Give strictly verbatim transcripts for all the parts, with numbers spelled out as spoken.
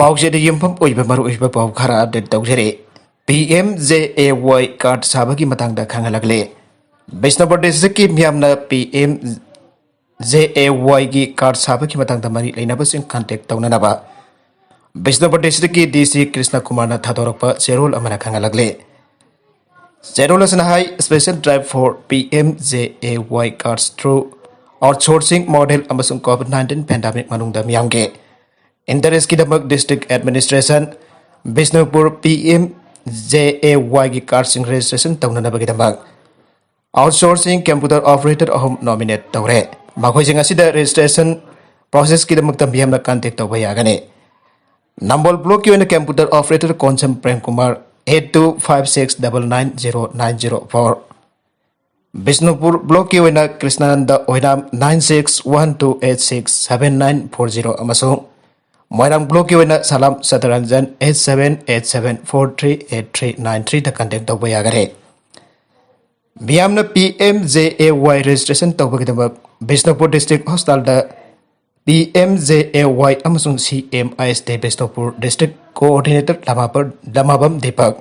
ꯄꯥꯎꯆꯦꯗ ꯌꯨꯝꯐꯝ ꯑꯣꯏꯕ ꯃꯔꯨꯑꯣꯏꯕ ꯄꯥꯎ ꯈꯔ ꯑꯞꯗꯦꯠ ꯇꯧꯖꯔꯤ꯫ ꯄꯤ M J A Y card ꯁꯥꯕꯒꯤ ꯃꯇꯥꯡꯗ ꯈꯪꯍꯜꯂꯛꯂꯦ꯫ ꯕꯤꯁꯅꯨꯄꯨꯔ ꯗꯤꯁꯇ꯭ꯔꯤꯛꯀꯤ ꯃꯤꯌꯥꯝꯅ P M J A ꯋꯥꯏꯒꯤ card ꯁꯥꯕꯒꯤ ꯃꯇꯥꯡꯗ ꯃꯔꯤ ꯂꯩꯅꯕꯁꯤꯡ ꯀꯟꯇꯦꯛ ꯇꯧꯅꯅꯕ ꯕꯤꯁꯅꯨꯄꯨꯔ ꯗꯤꯁꯇ꯭ꯔꯤꯛꯀꯤ ꯗꯤ ꯁꯤ ꯀ꯭ꯔꯤꯁꯅ ꯀꯨꯃꯥꯔꯅ ꯊꯥꯗꯣꯔꯛꯄ ꯆꯦꯔꯣꯜ ꯑꯃꯅ ꯈꯪꯍꯜꯂꯛꯂꯦ꯫ ꯆꯦꯔꯣꯜ ꯑꯁꯤꯅ ꯍꯥꯏ, special drive for P M J A Y cards through outsourcing model ꯑꯃꯁꯨꯡ COVID nineteen pandemic ꯃꯅꯨꯡꯗ ꯃꯤꯌꯥꯝꯒꯤ ꯏꯟꯇꯔꯦꯁꯀꯤꯗꯃꯛ district administration Bishnupur P M J A ꯋꯥꯏꯒꯤ ꯀꯥꯔꯗꯁꯤꯡ ꯔꯦꯖꯤꯁꯇ꯭ꯔꯦꯁꯟ ꯇꯧꯅꯅꯕꯒꯤꯗꯃꯛ ꯑꯥꯎꯠꯁꯣꯔꯁꯤꯡ ꯀꯝꯄ꯭ꯌꯨꯇꯔ ꯑꯣꯄꯔꯦꯇꯔ ꯑꯍꯨꯝ ꯅꯣꯃꯤꯅꯦꯠ ꯇꯧꯔꯦ꯫ ꯃꯈꯣꯏꯁꯤꯡ ꯑꯁꯤꯗ ꯔꯦꯖꯤꯁꯇ꯭ꯔꯦꯁꯟ ꯄ꯭ꯔꯣꯁꯦꯁꯀꯤꯗꯃꯛꯇ ꯃꯤꯌꯥꯝꯅ ꯀꯟꯇꯦꯛ ꯇꯧꯕ ꯌꯥꯒꯅꯤ꯫ ꯅꯝꯕꯣꯜ ꯕ꯭ꯂꯣꯛꯀꯤ ꯑꯣꯏꯅ computer operator Konsam Prem Kumar, eight two five six double nine zero nine zero four꯫ Bishnupur ꯕ꯭ꯂꯣꯛꯀꯤ ꯑꯣꯏꯅ ꯀ꯭ꯔꯤꯁꯅꯥꯅꯟꯗ ꯑꯣꯏꯅꯥꯝ, nine six one two eight six seven nine four zero ꯑꯃꯁꯨꯡ ꯃꯣꯏꯔꯥꯡ ꯕ꯭ꯂꯣꯛꯀꯤ ꯑꯣꯏꯅ Salam Satrunjan, eight seven eight seven four three eight three nine threeꯗ contact ꯇꯧꯕ ꯌꯥꯒꯅꯤ꯫ ꯃꯤꯌꯥꯝꯅ P M J A Y registration ꯇꯧꯕꯒꯤꯗꯃꯛ ꯕꯤꯁꯅꯨꯄꯨꯔ ꯗꯤꯁꯇ꯭ꯔꯤꯛ ꯍꯣꯁꯄꯤꯇꯥꯜꯗ P M J A Y ꯑꯃꯁꯨꯡ C M I S T Bishnupur district coordinator Lamabam Deepak,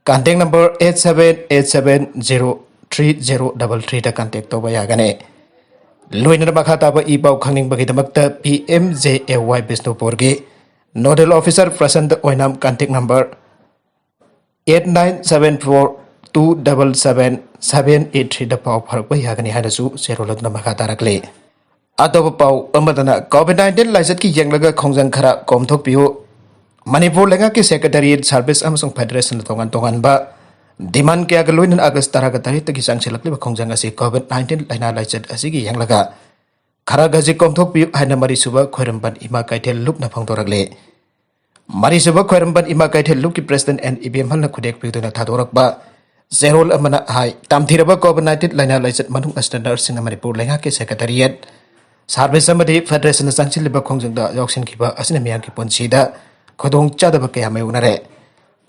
contact number eight seven eight seven zero three zero double threeꯗ contact ꯇꯧꯕ ꯌꯥꯒꯅꯤ꯫ ꯂꯣꯏꯅꯅ ꯃꯈꯥ ꯇꯥꯕ ꯏ ꯄꯥꯎ ꯈꯪꯅꯤꯡꯕꯒꯤꯗꯃꯛꯇ ꯄꯤ ꯑꯦꯝ ꯖꯦ ꯑꯦ ꯋꯥꯏ ꯕꯤꯁꯅꯨꯄꯨꯔꯒꯤ ꯅꯣꯗꯦꯜ ꯑꯣꯐꯤꯁꯥꯔ ꯄ꯭ꯔꯁꯟꯇ ꯑꯣꯏꯅꯥꯝ, contact number eight nine seven four two double seven seven eight threeꯗ ꯄꯥꯎ ꯐꯥꯎꯔꯛꯄ ꯌꯥꯒꯅꯤ ꯍꯥꯏꯅꯁꯨ ꯆꯦꯔꯣꯜ ꯑꯗꯨꯅ ꯃꯈꯥ ꯇꯥꯔꯛꯂꯤ꯫ ꯑꯇꯣꯞꯄ ꯄꯥꯎ ꯑꯃꯗꯅ, COVID nineteen ꯂꯥꯏꯆꯠꯀꯤ ꯌꯦꯡꯂꯒ ꯈꯣꯡꯖꯪ ꯈꯔ ꯀꯣꯝꯊꯣꯛꯄꯤꯌꯨ꯫ ꯃꯅꯤꯄꯨꯔ ꯂꯩꯉꯥꯛꯀꯤ ꯁꯦꯀ꯭ꯔꯦꯇꯔꯤꯌꯦꯠ, ꯁꯥꯔꯚꯤꯁ ꯑꯃꯁꯨꯡ ꯐꯦꯗꯔꯦꯁꯟꯅ ꯇꯣꯉꯥꯟ ꯇꯣꯉꯥꯟꯕ ꯗꯤꯃꯥꯟ ꯀꯌꯥꯒ ꯂꯣꯏꯅꯅ ꯑꯥꯒꯁ ꯇꯔꯥꯒ ꯇꯔꯦꯠꯇꯒꯤ ꯆꯪꯁꯤꯜꯂꯛꯂꯤꯕ ꯈꯣꯡꯖꯪ ꯑꯁꯤ COVID nineteen ꯂꯥꯏꯅꯥ ꯂꯥꯏꯆꯠ ꯑꯁꯤꯒꯤ ꯌꯦꯡꯂꯒ ꯈꯔ ꯈꯖꯤꯛ ꯀꯣꯝꯊꯣꯛꯄꯤꯌꯨ ꯍꯥꯏꯅ ꯃꯔꯤꯁꯨꯕ ꯈ꯭ꯋꯥꯏꯔꯝꯕꯟ ꯏꯃꯥ ꯀꯩꯊꯦꯜ ꯂꯨꯞꯅ ꯐꯣꯡꯗꯣꯔꯛꯂꯤ꯫ ꯃꯔꯤꯁꯨꯕ ꯈ꯭ꯋꯥꯏꯔꯝꯕꯟ ꯏꯃꯥ ꯀꯩꯊꯦꯜ ꯂꯨꯞꯀꯤ ꯄ꯭ꯔꯦꯁꯤꯗꯦꯟ ꯑꯦꯟ ꯏꯕꯦꯝꯍꯜꯅ ꯈꯨꯗꯦꯛ ꯄꯤꯗꯨꯅ ꯊꯥꯗꯣꯔꯛꯄ ꯆꯦꯔꯣꯜ ꯑꯃꯅ ꯍꯥꯏ, ꯇꯝꯊꯤꯔꯕ COVID nineteen ꯂꯥꯏꯅꯥ ꯂꯥꯏꯆꯠ ꯃꯅꯨꯡ ꯑꯁꯤꯗ ꯅꯔꯁꯁꯤꯡꯅ ꯃꯅꯤꯄꯨꯔ ꯂꯩꯉꯥꯛꯀꯤ ꯁꯦꯀ꯭ꯔꯦꯇꯔꯤꯌꯦꯠ, ꯁꯥꯔꯚꯤꯁ ꯑꯃꯗꯤ ꯐꯦꯗꯔꯦꯁꯟꯅ ꯆꯪꯁꯤꯜꯂꯤꯕ ꯈꯣꯡꯖꯪꯗ ꯌꯥꯎꯁꯤꯟꯈꯤꯕ ꯑꯁꯤꯅ ꯃꯤꯌꯥꯝꯒꯤ ꯄꯨꯟꯁꯤꯗ ꯈꯨꯗꯣꯡꯆꯥꯗꯕ ꯀꯌꯥ ꯃꯥꯌꯣꯛꯅꯔꯦ꯫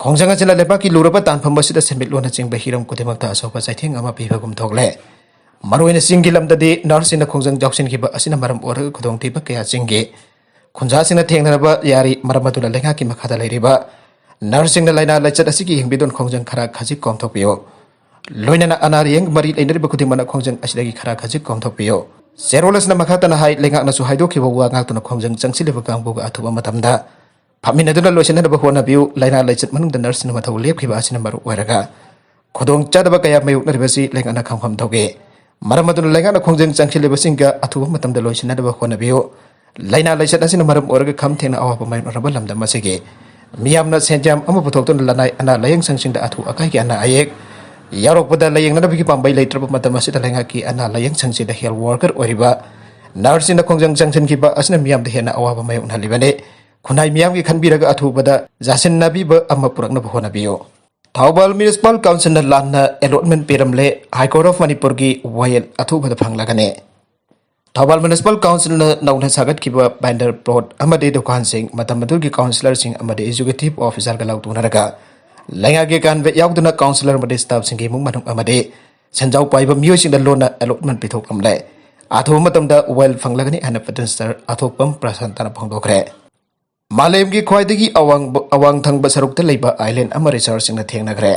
ꯈꯣꯡꯖꯪ ꯑꯁꯤꯅ ꯂꯩꯕꯥꯛꯀꯤ ꯂꯨꯔꯕ ꯇꯥꯟꯐꯝ ꯑꯁꯤꯗ ꯁꯦꯟꯃꯤꯠꯂꯣꯟꯅꯆꯤꯡꯕ ꯍꯤꯔꯝ ꯈꯨꯗꯤꯡꯃꯛꯇ ꯑꯆꯧꯕ ꯆꯩꯊꯦꯡ ꯑꯃ ꯄꯤꯕꯒꯨꯝ ꯊꯣꯛꯂꯦ꯫ ꯃꯔꯨꯑꯣꯏꯅ ꯆꯤꯡꯒꯤ ꯂꯝꯗꯗꯤ ꯅꯔꯁꯁꯤꯡꯅ ꯈꯣꯡꯖꯪ ꯌꯥꯎꯁꯤꯟꯈꯤꯕ ꯑꯁꯤꯅ ꯃꯔꯝ ꯑꯣꯏꯔꯒ ꯈꯨꯗꯣꯡꯊꯤꯕ ꯀꯌꯥ ꯆꯤꯡꯒꯤ ꯈꯨꯟꯖꯥꯁꯤꯡꯅ ꯊꯦꯡꯅꯔꯕ ꯌꯥꯔꯤ, ꯃꯔꯝ ꯑꯗꯨꯅ ꯂꯩꯉꯥꯛꯀꯤ ꯃꯈꯥꯗ ꯂꯩꯔꯤꯕ ꯅꯔꯁꯁꯤꯡꯅ ꯂꯥꯏꯅꯥ ꯂꯥꯏꯆꯠ ꯑꯁꯤꯒꯤ ꯌꯦꯡꯕꯤꯗꯨꯅ ꯈꯣꯡꯖꯪ ꯈꯔ ꯈꯖꯤꯛ ꯀꯣꯝꯊꯣꯛꯄꯤꯌꯨ꯫ ꯂꯣꯏꯅꯅ ꯑꯅꯥ ꯂꯥꯌꯦꯡ ꯃꯔꯤ ꯂꯩꯅꯔꯤꯕ ꯈꯨꯗꯤꯡꯃꯛꯅ ꯈꯣꯡꯖꯪ ꯑꯁꯤꯗꯒꯤ ꯈꯔ ꯈꯖꯤꯛ ꯀꯣꯝꯊꯣꯛꯄꯤꯌꯨ꯫ ꯆꯦꯔꯣꯜ ꯑꯁꯤꯅ ꯃꯈꯥ ꯇꯥꯅ ꯍꯥꯏ, ꯂꯩꯉꯥꯛꯅꯁꯨ ꯍꯥꯏꯗꯣꯛꯈꯤꯕ ꯋꯥ ꯉꯥꯛꯇꯨꯅ ꯈꯣꯡꯖꯪ ꯆꯪꯁꯤꯜꯂꯤꯕ ꯀꯥꯡꯕꯨꯒ ꯑꯊꯨꯕ ꯃꯇꯝꯗ ꯐꯝꯃꯤꯟꯅꯗꯨꯅ ꯂꯣꯏꯁꯤꯟꯅꯅꯕ ꯍꯣꯠꯅꯕꯤꯌꯨ꯫ ꯂꯥꯏꯅꯥ ꯂꯥꯏꯆꯠ ꯃꯅꯨꯡꯗ ꯅꯔꯁꯁꯤꯡꯅ ꯃꯊꯧ ꯂꯦꯞꯈꯤꯕ ꯑꯁꯤꯅ ꯃꯔꯨ ꯑꯣꯏꯔꯒ ꯈꯨꯗꯣꯡꯆꯥꯗꯕ ꯀꯌꯥ ꯃꯥꯌꯣꯛꯅꯔꯤꯕꯁꯤ ꯂꯩꯉꯥꯛꯅ ꯈꯪꯐꯝ ꯊꯣꯛꯏ꯫ ꯃꯔꯝ ꯑꯗꯨꯅ ꯂꯩꯉꯥꯛꯅ ꯈꯣꯡꯖꯪ ꯆꯪꯁꯤꯜꯂꯤꯕꯁꯤꯡꯒ ꯑꯊꯨꯕ ꯃꯇꯝꯗ ꯂꯣꯏꯁꯤꯟꯅꯅꯕ ꯍꯣꯠꯅꯕꯤꯌꯨ꯫ ꯂꯥꯏꯅꯥ ꯂꯥꯏꯆꯠ ꯑꯁꯤꯅ ꯃꯔꯝ ꯑꯣꯏꯔꯒ ꯈꯝ ꯊꯦꯡꯅ ꯑꯋꯥꯕ ꯃꯥꯌꯣꯛꯅꯔꯕ ꯂꯝꯗꯝ ꯑꯁꯤꯒꯤ ꯃꯤꯌꯥꯝꯅ ꯁꯦꯟꯖꯥꯝ ꯑꯃ ꯄꯨꯊꯣꯛꯇꯨꯅ ꯂꯅꯥꯏ ꯑꯅꯥ ꯂꯥꯌꯦꯡ ꯁꯪꯁꯤꯡꯗ ꯑꯊꯨ ꯑꯀꯥꯏꯒꯤ ꯑꯅꯥ ꯑꯌꯦꯛ ꯌꯥꯎꯔꯛꯄꯗ ꯂꯥꯌꯦꯡꯅꯅꯕꯒꯤ ꯄꯥꯝꯕꯩ ꯂꯩꯇ꯭ꯔꯕ ꯃꯇꯝ ꯑꯁꯤꯗ ꯂꯩꯉꯥꯛꯀꯤ ꯑꯅꯥ ꯂꯥꯌꯦꯡ ꯁꯪꯁꯤꯗ health worker ꯑꯣꯏꯔꯤꯕ ꯅꯔꯁꯁꯤꯡꯅ ꯈꯣꯡꯖꯪ ꯆꯪꯁꯤꯟꯈꯤꯕ ꯑꯁꯤꯅ ꯃꯤꯌꯥꯝꯗ ꯍꯦꯟꯅ ꯑꯋꯥꯕ ꯃꯥꯌꯣꯛꯅꯍꯜꯂꯤꯕꯅꯤ꯫ ꯈꯨꯟꯅꯥꯏ ꯃꯤꯌꯥꯝꯒꯤ ꯈꯟꯕꯤꯔꯒ ꯑꯊꯨꯕꯗ ꯌꯥꯁꯤꯟꯅꯕꯤꯕ ꯑꯃ ꯄꯨꯔꯛꯅꯕ ꯍꯣꯠꯅꯕꯤꯌꯨ꯫ ꯊꯧꯕꯥꯜ ꯃ꯭ꯌꯨꯅꯤꯁꯤꯄꯥꯜ ꯀꯥꯎꯟꯁꯤꯜꯅ ꯂꯥꯟꯅ allotment ꯄꯤꯔꯝꯂꯦ꯫ High Court of ꯃꯅꯤꯄꯨꯔꯒꯤ ꯋꯥꯌꯦꯜ ꯑꯊꯨꯕꯗ ꯐꯪꯂꯒꯅꯤ꯫ ꯊꯧꯕꯥꯜ ꯃ꯭ꯌꯨꯅꯤꯁꯤꯄꯥꯜ ꯀꯥꯎꯟꯁꯤꯜꯅ ꯅꯧꯅ ꯁꯥꯒꯠꯈꯤꯕ vendor plot ꯑꯃꯗꯤ ꯗꯨꯀꯥꯟꯁꯤꯡ ꯃꯇꯝ ꯑꯗꯨꯒꯤ ꯀꯥꯎꯟꯁꯤꯂꯔꯁꯤꯡ ꯑꯃꯗꯤ executive officerꯒ ꯂꯥꯎꯊꯣꯛꯅꯔꯒ ꯂꯩꯉꯥꯛꯀꯤ ꯀꯥꯟꯕ ꯌꯥꯎꯗꯅ ꯀꯥꯎꯟꯁꯤꯂꯔ ꯑꯃꯗꯤ staffꯁꯤꯡꯒꯤ ꯏꯃꯨꯡ ꯃꯅꯨꯡ ꯑꯃꯗꯤ ꯁꯦꯟꯖꯥꯎ ꯄꯥꯏꯕ ꯃꯤꯑꯣꯏꯁꯤꯡꯗ ꯂꯣꯟꯅ allotment ꯄꯤꯊꯣꯛꯂꯝꯂꯦ꯫ ꯑꯊꯨꯕ ꯃꯇꯝꯗ ꯋꯥꯌꯦꯜ ꯐꯪꯂꯒꯅꯤ ꯍꯥꯏꯅ petitioner ꯑꯊꯣꯛꯄꯝ ꯄ꯭ꯔꯁꯥꯟꯇꯅ ꯐꯣꯡꯗꯣꯛꯈ꯭ꯔꯦ꯫ ꯃꯥꯂꯦꯝꯒꯤ ꯈ꯭ꯋꯥꯏꯗꯒꯤ ꯑꯋꯥꯡꯕ, ꯑꯋꯥꯡ ꯊꯪꯕ ꯁꯔꯨꯛꯇ ꯂꯩꯕ island ꯑꯃ researchꯁꯤꯡꯅ ꯊꯦꯡꯅꯈ꯭ꯔꯦ꯫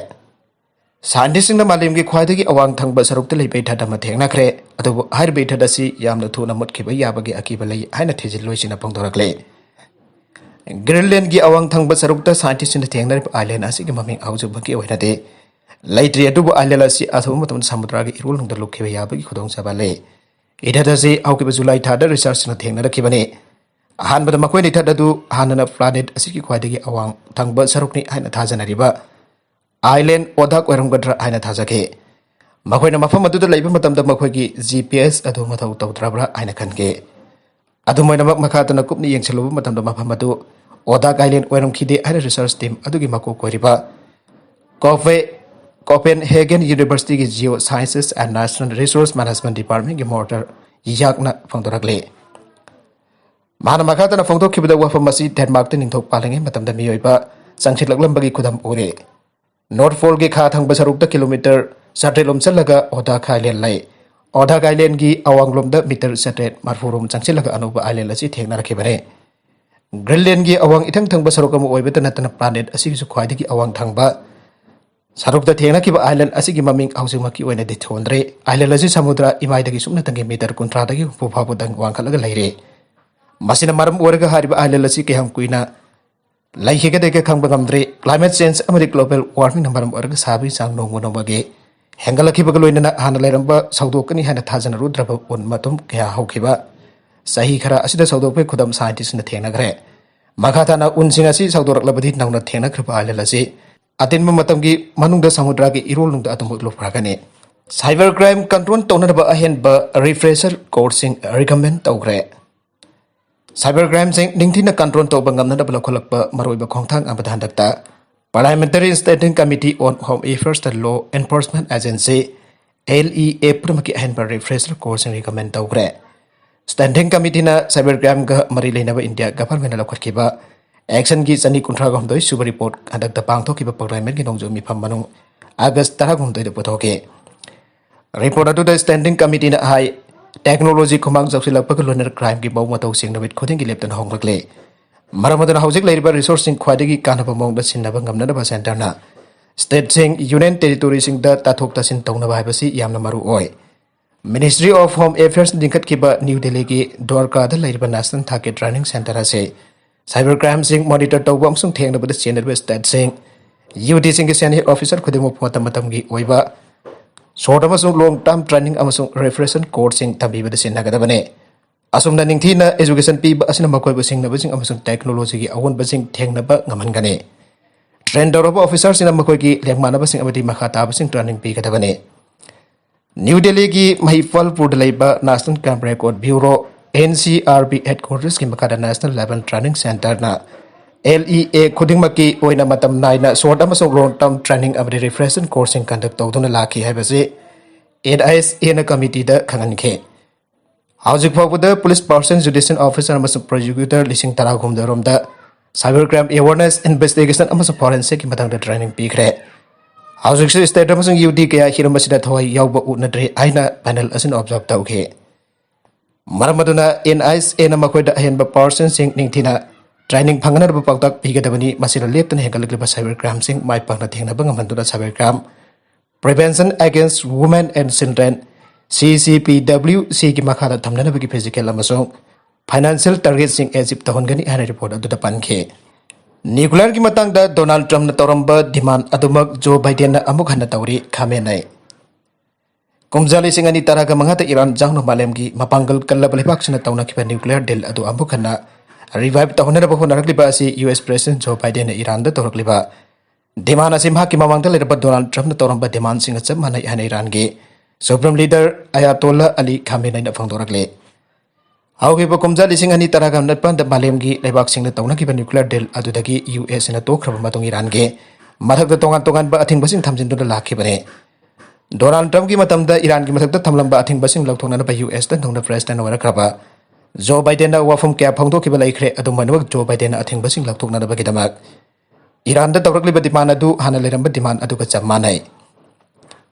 Scientistꯁꯤꯡꯅ ꯃꯥꯂꯦꯝꯒꯤ ꯈ꯭ꯋꯥꯏꯗꯒꯤ ꯑꯋꯥꯡ ꯊꯪꯕ ꯁꯔꯨꯛꯇ ꯂꯩꯕ ꯏꯊꯠ ꯑꯃ ꯊꯦꯡꯅꯈ꯭ꯔꯦ, ꯑꯗꯨꯕꯨ ꯍꯥꯏꯔꯤꯕ ꯏꯊꯠ ꯑꯁꯤ ꯌꯥꯝꯅ ꯊꯨꯅ ꯃꯨꯠꯈꯤꯕ ꯌꯥꯕꯒꯤ ꯑꯀꯤꯕ ꯂꯩ ꯍꯥꯏꯅ theoryꯂꯣꯏꯁꯤꯡꯅ ꯐꯣꯡꯗꯣꯔꯛꯂꯤ꯫ Greenlandꯒꯤ ꯑꯋꯥꯡ ꯊꯪꯕ ꯁꯔꯨꯛꯇ scientistꯁꯤꯡꯅ ꯊꯦꯡꯅꯔꯤꯕ island ꯑꯁꯤꯒꯤ ꯃꯃꯤꯡ ꯍꯧꯖꯤꯛ ꯐꯥꯎꯒꯤ ꯑꯣꯏꯅꯗꯤ ꯂꯩꯇ꯭ꯔꯤ, ꯑꯗꯨꯕꯨ island ꯑꯁꯤ ꯑꯊꯨꯕ ꯃꯇꯝꯗ ꯁꯃꯨꯗ꯭ꯔꯒꯤ ꯏꯔꯣꯜꯅꯨꯡꯗ ꯂꯨꯞꯈꯤꯕ ꯌꯥꯕꯒꯤ ꯈꯨꯗꯣꯡꯆꯥꯕ ꯂꯩ꯫ ꯏꯊꯠ ꯑꯁꯤ ꯍꯧꯈꯤꯕ ꯖꯨꯂꯥꯏ ꯊꯥꯗ researchꯁꯤꯡꯅ ꯊꯦꯡꯅꯔꯛꯈꯤꯕꯅꯤ꯫ ꯑꯍꯥꯟꯕꯗ ꯃꯈꯣꯏꯅ ꯏꯊꯠ ꯑꯗꯨ ꯍꯥꯟꯅꯅ planet ꯑꯁꯤꯒꯤ ꯈ꯭ꯋꯥꯏꯗꯒꯤ ꯑꯋꯥꯡ ꯊꯪꯕ ꯁꯔꯨꯛꯅꯤ ꯍꯥꯏꯅ ꯊꯥꯖꯅꯔꯤꯕ island Odak ꯑꯣꯏꯔꯝꯒꯗ꯭ꯔꯥ ꯍꯥꯏꯅ ꯊꯥꯖꯈꯤ꯫ ꯃꯈꯣꯏꯅ ꯃꯐꯝ ꯑꯗꯨꯗ ꯂꯩꯕ ꯃꯇꯝꯗ ꯃꯈꯣꯏꯒꯤ GPS ꯑꯗꯨ ꯃꯊꯧ ꯇꯧꯗ꯭ꯔꯕ꯭ꯔꯥ ꯍꯥꯏꯅ ꯈꯟꯈꯤ꯫ ꯑꯗꯨꯝ ꯑꯣꯏꯅꯃꯛ, ꯃꯈꯥ ꯇꯥꯅ ꯀꯨꯞꯅ ꯌꯦꯡꯁꯤꯜꯂꯨꯕ ꯃꯇꯝꯗ ꯃꯐꯝ ꯑꯗꯨ Odak island ꯑꯣꯏꯔꯝꯈꯤꯗꯦ ꯍꯥꯏꯅ research team ꯑꯗꯨꯒꯤ ꯃꯀꯣꯛ ꯑꯣꯏꯔꯤꯕ Cope-, Copenhagen Universityꯒꯤ Geosciences and Natural Resource Management Departmentꯀꯤ Morten Jagtꯅ ꯐꯣꯡꯗꯣꯔꯛꯂꯤ꯫ ꯃꯍꯥꯛꯅ ꯃꯈꯥ ꯇꯥꯅ ꯐꯣꯡꯗꯣꯛꯈꯤꯕꯗ, ꯋꯥꯐꯝ ꯑꯁꯤ ꯗꯦꯟꯃꯥꯔꯛꯇ ꯅꯤꯡꯊꯧ ꯄꯥꯜꯂꯤꯉꯩ ꯃꯇꯝꯗ ꯃꯤꯑꯣꯏꯕ ꯆꯪꯁꯤꯜꯂꯛꯂꯝꯕꯒꯤ ꯈꯨꯗꯝ ꯎꯔꯤ꯫ North Poleꯒꯤ ꯈꯥ ꯊꯪꯕ ꯁꯔꯨꯛꯇ ꯀꯤꯂꯣꯃꯤꯇꯔ ꯆꯥꯇ꯭ꯔꯦꯠ ꯂꯣꯝ ꯆꯠꯂꯒ Odak island ꯂꯩ꯫ Odak islandꯒꯤ ꯑꯋꯥꯡꯂꯣꯝꯗ ꯃꯤꯇꯔ ꯆꯥꯇ꯭ꯔꯦꯠ ꯃꯔꯐꯨ ꯔꯣꯝ ꯆꯪꯁꯤꯜꯂꯒ ꯑꯅꯧꯕ island ꯑꯁꯤ ꯊꯦꯡꯅꯔꯛꯈꯤꯕꯅꯤ꯫ ꯒ꯭ꯔꯤꯟꯂꯦꯟꯒꯤ ꯑꯋꯥꯡ ꯏꯊꯪ ꯊꯪꯕ ꯁꯔꯨꯛ ꯑꯃ ꯑꯣꯏꯕꯇ ꯅꯠꯇꯅ planet ꯑꯁꯤꯒꯤꯁꯨ ꯈ꯭ꯋꯥꯏꯗꯒꯤ ꯑꯋꯥꯡ ꯊꯪꯕ ꯁꯔꯨꯛꯇ ꯊꯦꯡꯅꯈꯤꯕ island ꯑꯁꯤꯒꯤ ꯃꯃꯤꯡ ꯍꯧꯖꯤꯛꯃꯛꯀꯤ ꯑꯣꯏꯅꯗꯤ ꯊꯣꯟꯗ꯭ꯔꯤ꯫ Island ꯑꯁꯤ ꯁꯃꯨꯗ꯭ꯔ ꯏꯃꯥꯏꯗꯒꯤ ꯁꯨꯞꯅꯇꯪꯒꯤ ꯃꯤꯇꯔ ꯀꯨꯟꯊ꯭ꯔꯥꯗꯒꯤ ꯍꯨꯝꯐꯨ ꯐꯥꯎꯕꯗꯪ ꯋꯥꯡꯈꯠꯂꯒ ꯂꯩꯔꯦ꯫ ꯃꯁꯤꯅ ꯃꯔꯝ ꯑꯣꯏꯔꯒ ꯍꯥꯏꯔꯤꯕ island ꯑꯁꯤ ꯀꯌꯥꯝ ꯀꯨꯏꯅ ꯂꯩꯈꯤꯒꯗꯒꯦ ꯈꯪꯕ ꯉꯝꯗ꯭ꯔꯤ꯫ Climate change ꯑꯃꯗꯤ global warmingꯅ ꯃꯔꯝ ꯑꯣꯏꯔꯒ ꯁꯥꯕꯒꯤ ꯆꯥꯡ ꯅꯣꯡꯃ ꯅꯣꯡꯃꯒꯤ ꯍꯦꯟꯒꯠꯂꯛꯈꯤꯕꯒ ꯂꯣꯏꯅꯅ ꯍꯥꯟꯅ ꯂꯩꯔꯝꯕ ꯁꯧꯗꯣꯛꯀꯅꯤ ꯍꯥꯏꯅ ꯊꯥꯖꯅꯔꯨꯗ꯭ꯔꯕ ꯎꯟ ꯃꯇꯨꯝ ꯀꯌꯥ ꯍꯧꯈꯤꯕ ꯆꯍꯤ ꯈꯔ ꯑꯁꯤꯗ ꯁꯧꯗꯣꯛꯄꯒꯤ ꯈꯨꯗꯝ scientistꯅ ꯊꯦꯡꯅꯈ꯭ꯔꯦ꯫ ꯃꯈꯥ ꯇꯥꯅ ꯎꯟꯁꯤꯡ ꯑꯁꯤ ꯁꯧꯗꯣꯔꯛꯂꯕꯗꯤ ꯅꯧꯅ ꯊꯦꯡꯅꯈ꯭ꯔꯤꯕ island ꯑꯁꯤ ꯑꯇꯦꯟꯕ ꯃꯇꯝꯒꯤ ꯃꯅꯨꯡꯗ ꯁꯃꯨꯗ꯭ꯔꯒꯤ ꯏꯔꯣꯜꯅꯨꯡꯗ ꯑꯗꯨꯝ ꯂꯨꯞꯈ꯭ꯔꯒꯅꯤ꯫ Cyber crime control ꯇꯧꯅꯅꯕ ꯑꯍꯦꯟꯕ refresher courseꯁꯤꯡ recommend ꯇꯧꯈ꯭ꯔꯦ꯫ Cyber crimeꯁꯤꯡ ꯅꯤꯡꯊꯤꯅ control ꯇꯧꯕ ꯉꯝꯅꯅꯕ ꯂꯧꯈꯠꯂꯛꯄ ꯃꯔꯨꯑꯣꯏꯕ ꯈꯣꯡꯊꯥꯡ ꯑꯃꯗ ꯍꯟꯗꯛꯇ Parliamentary Standing Committee on Home Affairsꯇ law enforcement agency, LEA, ꯄꯨꯝꯅꯃꯛꯀꯤ ꯑꯍꯦꯟꯕ refresher courseꯁꯤꯡ recommend ꯇꯧꯈ꯭ꯔꯦ꯫ Standing Committeeꯅ cyber crimeꯒ ꯃꯔꯤ ꯂꯩꯅꯕ India governmentꯅ ꯂꯧꯈꯠꯈꯤꯕ actionꯒꯤ ꯆꯅꯤ ꯀꯨꯟꯊ꯭ꯔꯥꯒ ꯍꯨꯝꯗꯣꯏ ꯁꯨꯕ report ꯍꯟꯗꯛꯇ ꯄꯥꯡꯊꯣꯛꯈꯤꯕ Parliamentꯀꯤ ꯅꯣꯡꯖꯨ ꯃꯤꯐꯝ ꯃꯅꯨꯡ August ꯇꯔꯥꯍꯨꯝꯗꯣꯏꯗ ꯄꯨꯊꯣꯛꯈꯤ꯫ Report ꯑꯗꯨꯗ Standing Committeeꯅ ꯍꯥꯏ, technology ꯈꯨꯃꯥꯡ ꯆꯥꯎꯁꯤꯜꯂꯛꯄꯒ ꯂꯣꯏꯅꯅ crimeꯒꯤ ꯃꯑꯣꯡ ꯃꯇꯧꯁꯤꯡ ꯅꯨꯃꯤꯠ ꯈꯨꯗꯤꯡꯒꯤ ꯂꯦꯞꯇꯅ ꯍꯣꯡꯂꯛꯂꯤ꯫ ꯃꯔꯝ ꯑꯗꯨꯅ ꯍꯧꯖꯤꯛ ꯂꯩꯔꯤꯕ resourceꯁꯤꯡ ꯈ꯭ꯋꯥꯏꯗꯒꯤ ꯀꯥꯟꯅꯕ ꯃꯑꯣꯡꯗ ꯁꯤꯖꯤꯟꯅꯕ ꯉꯝꯅꯅꯕ centreꯅ stateꯁꯤꯡ, union territoryꯁꯤꯡꯗ ꯇꯥꯊꯣꯛ ꯇꯥꯁꯤꯟ ꯇꯧꯅꯕ ꯍꯥꯏꯕꯁꯤ ꯌꯥꯝꯅ ꯃꯔꯨ ꯑꯣꯏ꯫ Ministry of Home Affairsꯅ ꯂꯤꯡꯈꯠꯈꯤꯕ New Delhiꯒꯤ ꯗ꯭ꯋꯥꯔꯀꯥꯗ ꯂꯩꯔꯤꯕ national ꯊꯥꯛꯀꯤ training centre ꯑꯁꯤ cyber crimeꯁꯤꯡ monitor ꯇꯧꯕ ꯑꯃꯁꯨꯡ ꯊꯦꯡꯅꯕꯗ ꯆꯦꯟꯅꯔꯤꯕ stateꯁꯤꯡ, UTꯁꯤꯡꯒꯤ senior officer ꯈꯨꯗꯤꯡꯃꯛꯄꯨ ꯃꯇꯝ ꯃꯇꯝꯒꯤ ꯑꯣꯏꯕ short ꯑꯃꯁꯨꯡ long term training ꯑꯃꯁꯨꯡ refresher courseꯁꯤꯡ ꯇꯝꯕꯤꯕꯗ ꯁꯤꯖꯤꯟꯅꯒꯗꯕꯅꯤ꯫ ꯑꯁꯨꯝꯅ ꯅꯤꯡꯊꯤꯅ education ꯄꯤꯕ ꯑꯁꯤꯅ ꯃꯈꯣꯏꯕꯨ ꯁꯤꯡꯅꯕꯁꯤꯡ ꯑꯃꯁꯨꯡ technologyꯒꯤ ꯑꯑꯣꯟꯕꯁꯤꯡ ꯊꯦꯡꯅꯕ ꯉꯝꯍꯟꯒꯅꯤ꯫ Train ꯇꯧꯔꯕ officerꯁꯤꯡꯅ ꯃꯈꯣꯏꯒꯤ ꯂꯦꯡꯃꯥꯟꯅꯕꯁꯤꯡ ꯑꯃꯗꯤ ꯃꯈꯥ ꯇꯥꯕꯁꯤꯡ training ꯄꯤꯒꯗꯕꯅꯤ꯫ New Delhiꯒꯤ ꯃꯍꯤꯄꯥꯜꯄꯨꯔꯗ ꯂꯩꯕ National Crime Record Bureau, NCRB headquartersꯀꯤ ꯃꯈꯥꯗ national level training centreꯅ LEA ꯈꯨꯗꯤꯡꯃꯛꯀꯤ ꯑꯣꯏꯅ ꯃꯇꯝ ꯅꯥꯏꯅ short ꯑꯃꯁꯨꯡ long term training ꯑꯃꯗꯤ refresher courseꯁꯤꯡ conduct ꯇꯧꯗꯨꯅ ꯂꯥꯛꯈꯤ ꯍꯥꯏꯕꯁꯤ NISAꯅ committeeꯗ ꯈꯪꯍꯟꯈꯤ꯫ ꯍꯧꯖꯤꯛ ꯐꯥꯎꯕꯗ police person, judicial officer ꯑꯃꯁꯨꯡ prosecutor ꯂꯤꯁꯤꯡ ꯇꯔꯥꯍꯨꯝꯗꯣꯏ ꯔꯣꯝꯗ cyber crime awareness, investigation ꯑꯃꯁꯨꯡ forensicꯀꯤ ꯃꯇꯥꯡꯗ training ꯄꯤꯈ꯭ꯔꯦ꯫ ꯍꯧꯖꯤꯛꯁꯨ state ꯑꯃꯁꯨꯡ UT ꯀꯌꯥ ꯍꯤꯔꯝ ꯑꯁꯤꯗ ꯊꯋꯥꯏ ꯌꯥꯎꯕ ꯎꯅꯗ꯭ꯔꯤ ꯍꯥꯏꯅ panel ꯑꯁꯤꯅ observe ꯇꯧꯈꯤ꯫ ꯃꯔꯝ ꯑꯗꯨꯅ NISAꯅ ꯃꯈꯣꯏꯗ ꯑꯍꯦꯟꯕ personꯁꯤꯡ ꯅꯤꯡꯊꯤꯅ training ꯐꯪꯅꯅꯕ ꯄꯥꯎꯇꯥꯛ ꯄꯤꯒꯗꯕꯅꯤ꯫ ꯃꯁꯤꯅ ꯂꯦꯞꯇꯅ ꯍꯦꯟꯒꯠꯂꯛꯂꯤꯕ cyber crimeꯁꯤꯡ ꯃꯥꯏ ꯄꯥꯛꯅ ꯊꯦꯡꯅꯕ ꯉꯝꯍꯟꯗꯨꯅ cyber crime Prevention Against Women and Children, C C P W Cꯒꯤ ꯃꯈꯥꯗ ꯊꯝꯅꯅꯕꯒꯤ physical ꯑꯃꯁꯨꯡ financial targetꯁꯤꯡ achieve ꯇꯧꯍꯟꯒꯅꯤ ꯍꯥꯏꯅ report ꯑꯗꯨꯗ ꯄꯟꯈꯤ꯫ Nuclearꯒꯤ ꯃꯇꯥꯡꯗ ꯗꯣꯅꯥꯜꯗ ꯇ꯭ꯔꯝꯞꯅ ꯇꯧꯔꯝꯕ demand ꯑꯗꯨꯃꯛ ꯖꯣ ꯕꯥꯏꯗꯦꯟꯅ ꯑꯃꯨꯛ ꯍꯟꯅ ꯇꯧꯔꯤ, ꯈꯥꯃꯦꯅꯩ꯫ ꯀꯨꯝꯖꯥ ꯂꯤꯁꯤꯡ ꯑꯅꯤ ꯇꯔꯥꯒ ꯃꯉꯥꯗ ꯏꯔꯥꯟ ꯌꯥꯎꯅ ꯃꯥꯂꯦꯝꯒꯤ ꯃꯄꯥꯡꯒꯜ ꯀꯜꯂꯕ ꯂꯩꯕꯥꯛꯁꯤꯡꯅ ꯇꯧꯅꯈꯤꯕ nuclear deal ꯑꯗꯨ ꯑꯃꯨꯛ ꯍꯟꯅ revive ꯇꯧꯍꯟꯅꯕ ꯍꯣꯠꯅꯔꯛꯂꯤꯕ ꯑꯁꯤ ꯌꯨ ꯑꯦꯁ President ꯖꯣ ꯕꯥꯏꯗꯦꯟꯅ ꯏꯔꯥꯟꯗ ꯇꯧꯔꯛꯂꯤꯕ demand ꯑꯁꯤ ꯃꯍꯥꯛꯀꯤ ꯃꯃꯥꯡꯗ ꯂꯩꯔꯝꯕ ꯗꯣꯅꯥꯜꯗ ꯇ꯭ꯔꯝꯞꯅ ꯇꯧꯔꯝꯕ demandꯁꯤꯡꯒ ꯆꯞ ꯃꯥꯟꯅꯩ ꯍꯥꯏꯅ ꯏꯔꯥꯟꯒꯤ Supreme Leader ꯑꯌꯥꯇꯣꯜꯂꯥ ꯑꯂꯤ ꯈꯥꯃꯦꯅꯩꯅ ꯐꯣꯡꯗꯣꯔꯛꯂꯤ꯫ ꯍꯧꯈꯤꯕ ꯀꯨꯝꯖꯥ ꯂꯤꯁꯤꯡ ꯑꯅꯤ ꯇꯔꯥꯒ ꯅꯤꯄꯥꯟꯗ ꯃꯥꯂꯦꯝꯒꯤ ꯂꯩꯕꯥꯛꯁꯤꯡꯅ ꯇꯧꯅꯈꯤꯕ nuclear deal ꯑꯗꯨꯗꯒꯤ ꯌꯨ ꯑꯦꯁꯅ ꯇꯣꯛꯈ꯭ꯔꯕ ꯃꯇꯨꯡ ꯏꯔꯥꯟꯒꯤ ꯃꯊꯛꯇ ꯇꯣꯉꯥꯟ ꯇꯣꯉꯥꯟꯕ ꯑꯊꯤꯡꯕꯁꯤꯡ ꯊꯝꯖꯤꯟꯗꯨꯅ ꯂꯥꯛꯈꯤꯕꯅꯤ꯫ ꯗꯣꯅꯥꯜꯗ ꯇ꯭ꯔꯝꯞꯀꯤ ꯃꯇꯝꯗ ꯏꯔꯥꯟꯒꯤ ꯃꯊꯛꯇ ꯊꯝꯂꯝꯕ ꯑꯊꯤꯡꯕꯁꯤꯡ ꯂꯧꯊꯣꯛꯅꯅꯕ ꯌꯨ ꯑꯦꯁꯇ ꯅꯧꯅ President ꯑꯣꯏꯔꯛꯈ꯭ꯔꯕ ꯖꯣ ꯕꯥꯏꯗꯦꯟꯅ ꯋꯥꯐꯝ ꯀꯌꯥ ꯐꯣꯡꯗꯣꯛꯈꯤꯕ ꯂꯩꯈ꯭ꯔꯦ, ꯑꯗꯨꯝ ꯑꯣꯏꯅꯃꯛ ꯖꯣ ꯕꯥꯏꯗꯦꯟꯅ ꯑꯊꯤꯡꯕꯁꯤꯡ ꯂꯧꯊꯣꯛꯅꯅꯕꯒꯤꯗꯃꯛ ꯏꯔꯥꯟꯗ ꯇꯧꯔꯛꯂꯤꯕ demand ꯑꯗꯨ ꯍꯥꯟꯅ ꯂꯩꯔꯝꯕ demand ꯑꯗꯨꯒ ꯆꯞ ꯃꯥꯟꯅꯩ꯫